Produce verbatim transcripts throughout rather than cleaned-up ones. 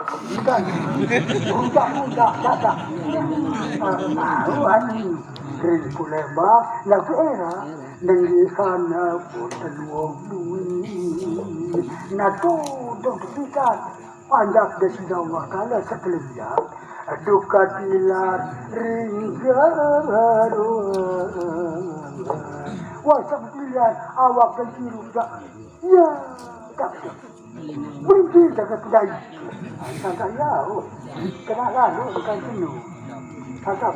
Bukan. Bukan, bukan, bukan. Baru ani. Kering ku lembah, lagu era. Nenggi sana pun teluang duit. Nah, tu, tu, tu, tu. Panjak desa wakala sekeliling. Duka tilar ringgaru. Wah, sekeliling awak dan hirup dah. Ya, tak. Berhenti jaga kedai. Kagak ya, oh. Kena lalu bukan kena. Kagak.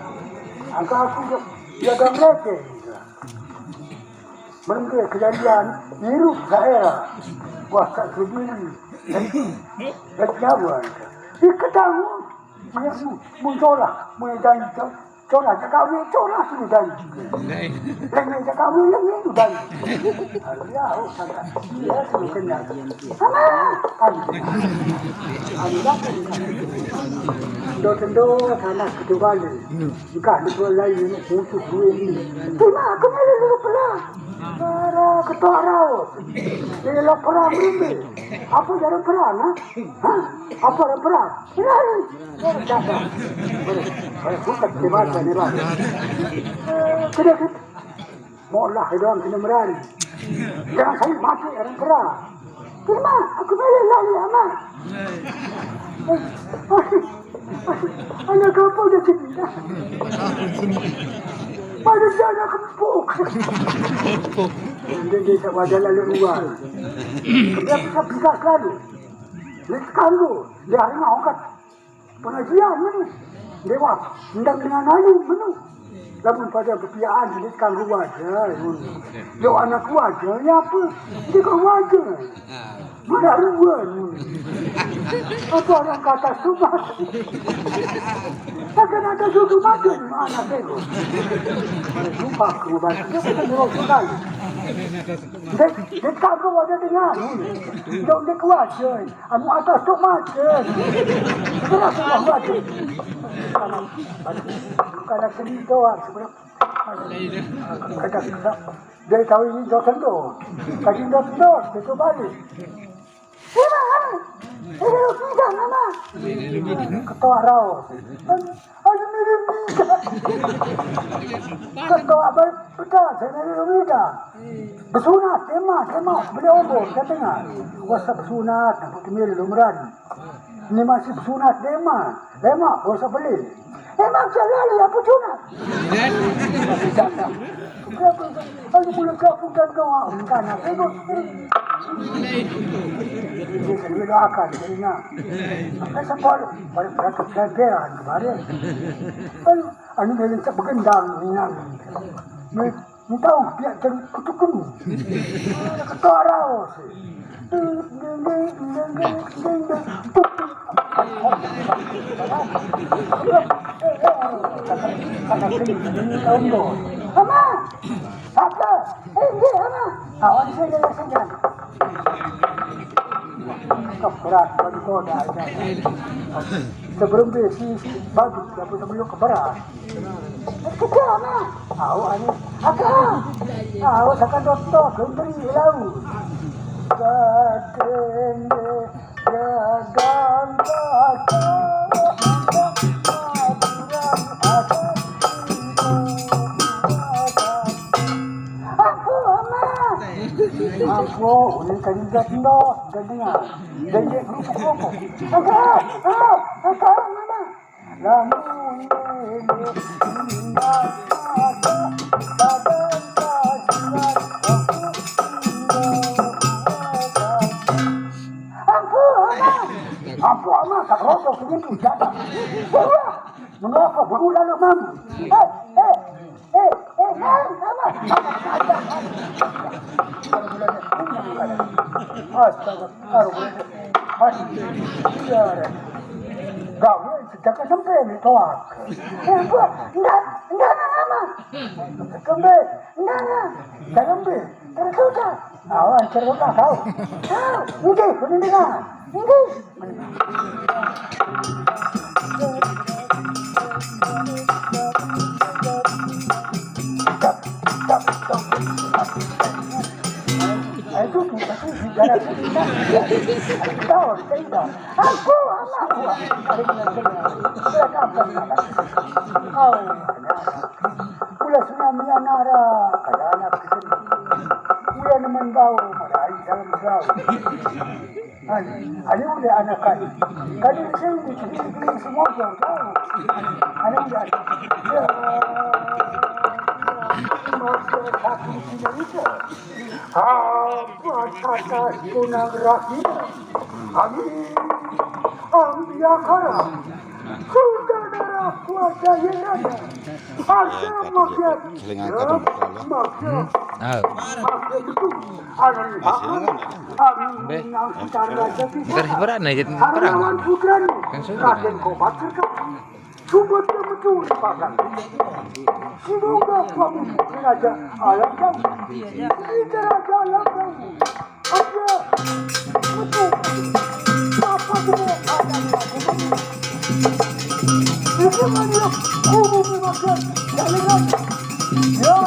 Agak aku dia, dia dah meleceh. Benda kejadian hirup daerah. Wah, tak sendiri. Dan, dan Jawa. Dia ketawa. Dia mu-, muncullah. Mulai dari Colah cakap weh, colah sudah. Lengit cakap weh, lengit sudah. Ya, oh, sangat. Ya, sudah kena. Sama. Kan. Anda kan. Dah tendo sana ke balik. Bukan betul lain untuk duit ni. Terima aku malu dulu pula. Para ketua raut. Dia perang ini. Apa jadi perang, ha? Ha? Apa ada perang? Perang. Perang. Perang. Bukan perang, perang. Eh, kena, kena. Maulah orang kena merari. Jangan saya mati orang perang. Terima, aku balik lagi, aman. Eh, anak apa dia cerita? Pada dia anak kempuk. Dia, dia tak wajar lalu luar. Dia bisa, bisa selalu. Dia terganggu. Dia hari nak angkat pengajian mana? Dewa, endang dengan anu mana? Lamun pada kepiaan, dia terganggu wajar. Yo anak wajar, ya apa? Dia kau wajar. Budak ruan. Apa orang kata sumpah? Takkan ada suku mati di mana, bego? Sumpah, aku baca. Dia bukan orang sekali. Dia, dia kagak ada dengar. Dia, dia kuat, coy. Anu atas tu macet. Dia rasa kuat macet. Kalau, kalau sini doang, sebenarnya. Kata, kata, dia tahu ini dosen tu. Tadi dosen tu, dia tu balik. Terima, ha? Terima, tidak, Mama. Ketua raus. Ada mirip tidak. Ketua baik, betul, saya mirip tidak. Bersunat, tema, tema, beli obor, saya dengar. Wasa bersunat, dapat kemil, lumran. Ini masih bersunat, tema, tema, wasa beli. Emang saya lali, apa sunat? Berapa? Ayo, mulai kampung dan doa. Bukan, apa itu? Dia kena doakan, dia ingat. Apa sebab? Pada beratus leberan kemarin. Ayo, anu dia lencak bergendang, ingat. Ni, ni tahu, pihak jadi kutukan. Ketua raus. Mama, apa? Eh, dia, Mama. Awak di sini, di sini. Keberat, betul dah. Sebelum dia si, si bagus, dia pun sebelum keberat. Kerja, Mama. Awak ni. Apa? Awak takkan doktor, belum beri lalu. Katanya. Apa, Mama? Apa? Ulun tadi dah tembak, dah dengar. Dah dia kerupuk-kerupuk. Apa? Apa? Apa, Mama? Lamun ini tinggal ada badan kasihan aku tinggal. Ampun, Ama. Ampun, Ama, tak rokok ini pun jaga. Wah, mengapa berulang mamu? Eh, eh, eh, eh, eh, Ama. Astaga, aduh, aduh, iya, gawe sejak SMP ni toak. Eh, apa? Enggak, enggak, enggak, Ama. Kembe, enggak, enggak. Jangan be, terus susah. Awan cerita kau. Kau, ini, ini dengar. Ini. Itu kita tuh bicara cerita. Tahu, cerita. Aku, anak gua. Ada yang dengar. Silakan, Pak. Kau, anak. Kula sunamian ara, kada anak kesini. Kula nemen bau, marai dalam bau. Ani, ani udah anak kali. Kali saya ini kiri kiri semua bau. Ani udah. Ya. Masuk satu kilo itu. Apa kata kunang rahim? Amin. Ang yakara. Sudah darah kuasa yang ada. Ada maksiat. Selingan kadang kepala. Maksiat. Ah. Maksiat itu. Ada di Masih ingat. Ang Be. Nang secara jadi. Enggak hiburan aja, perang. Hariawan putranya. Kan sudah. Raden Kobat serta. Sumber dia mencuri pasang. Semoga suami raja alam dan. Ini raja alam dan. Aja. Betul. Apa dia ada di lagu? Itu kan dia. Kubu memakai. Jangan. Ya.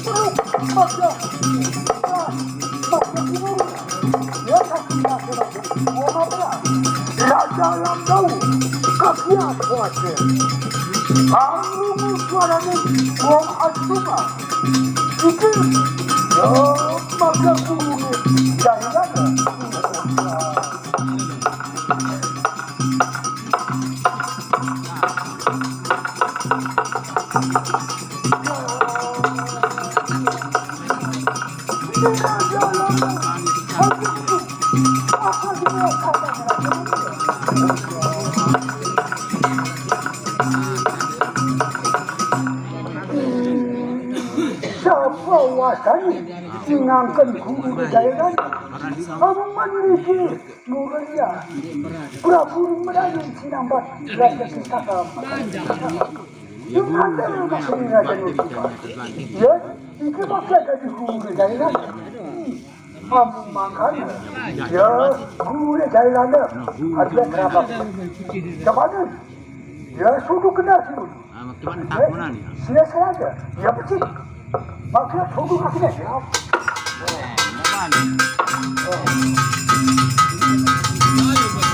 Terus. Maka. Maka. Maka. Raja Landau, kakian kuatir. Kamu suaranya wong Asuma. Iki, yo, maka kuwunge jahilane. Sapa wasane sing ngangken guru kejayanan? Amun iki Mulia. Prabu Merayu sinambat raja kita. Yang ada rumah sini raja Nusantara. Ya, iki maksud dari guru kejayanan. Kamu makan. Ya, guru kejayanan. Ada berapa? Coba ni. Ya, sudah kena sini. Ah, makin mana tak mana ni? Sia-sia aja. Ya, betul. Makin sudah makin ya. Eh, mana? Oh.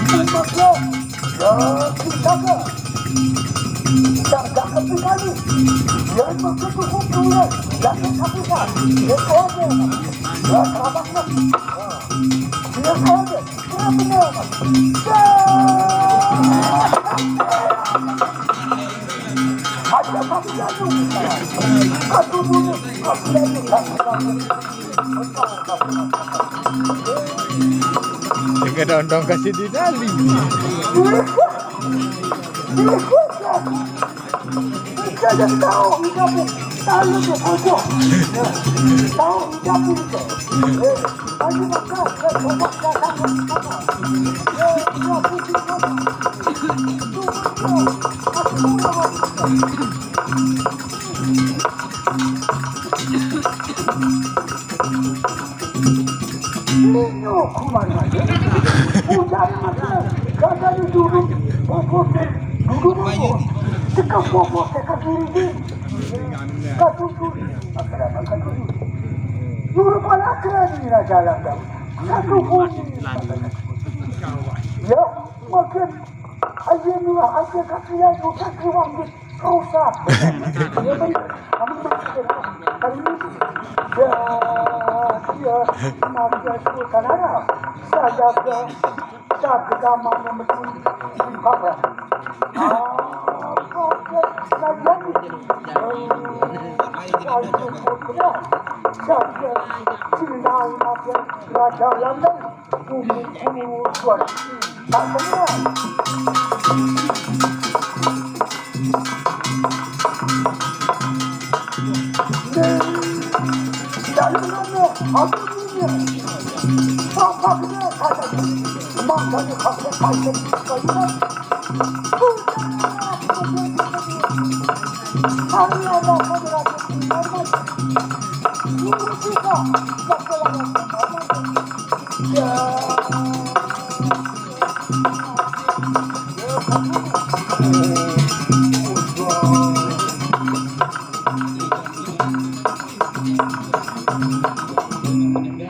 Makin. Ya, kita ke. Tak, tak, tak, tak. Ya, makin tu hukum ya. Ya, tak, tak, tak. Ya, kau aja. Ya, tak, tak, tak. Ya, kau aja. Teka dondong kasih di dali. Tahu, tahu, tahu, tahu. Nuru pala keren ni raja Landau. Satu pun. Ya, makin aja ni lah, aja kaki aja kaki wangit rusak. Ya, benar. Kamu tak kira. Kali ini. Ya, ya, makin sultan Arab. Saya ke Saged amarga metu ing papan. Ah, kok lagi? Ayo, putra. Saged sinau makan raja Landau. Bumi kuat. Tak benar.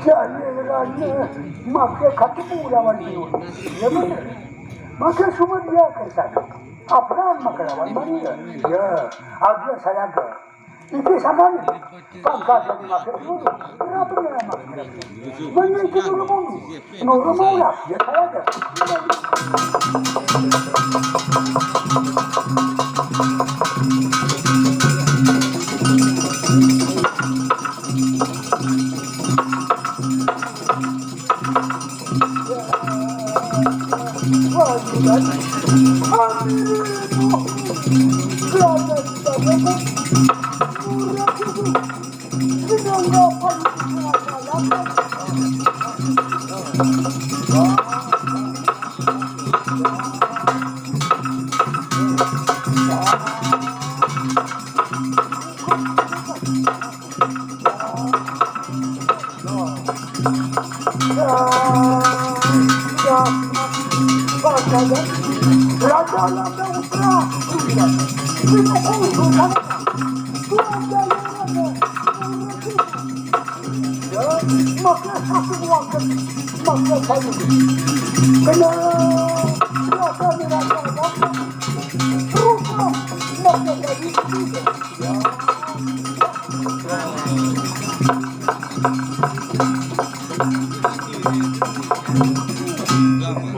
Jane rane make ketemu lawan dia. Ya bener. Make semua dia ke sana. Abraham make lawan Maria. Ya, ada saya ke. Iki sampean pangkat dari masuk dulu. Kenapa nggak masuk? Mending kita dulu mau. Nurul mau lah, ya saya aja. Wah, gila.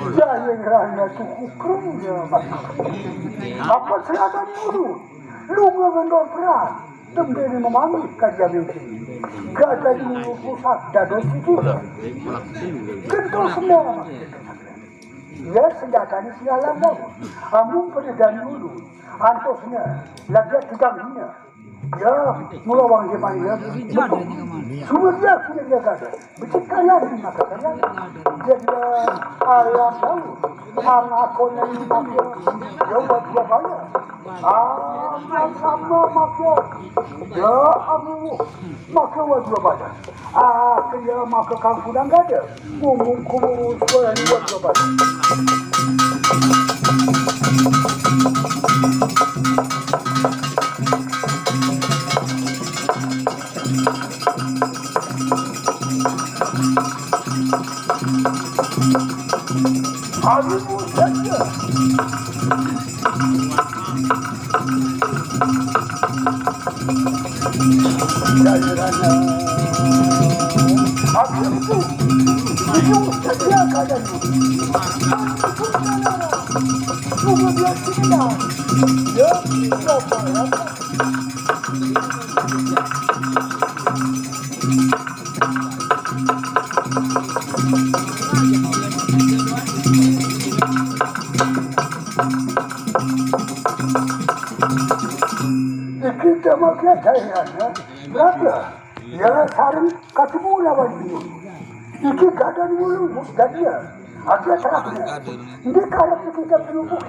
Ya, yang rana tuku kerja. Apa selama dulu? Lu ngendor perang. Tembe ni memang kerja mimpi. Gak jadi pusat dado situ. Kentul semua. Ya, senjata ni sialan tau. Amun pada dari dulu. Antosnya, lagi tiga hina. Ya, mula wang dia main ya. Semua dia punya dia gada. Becik kaya ni maka kaya. Dia dia ayam tahu. Ang aku ni maka. Ya, buat dia banyak. Ah, sama maka. Ya, aku maka buat dia banyak. Ah, kaya maka kang kudang gada. Ngomong kulo suara liwat lebat. Aduh, saja. Kita makan saya, ya. Berapa? Ya, sarung katemu lawan dia. Iki gadan dulu, dan dia. Aku serah dia. Ini karena kita pelupuk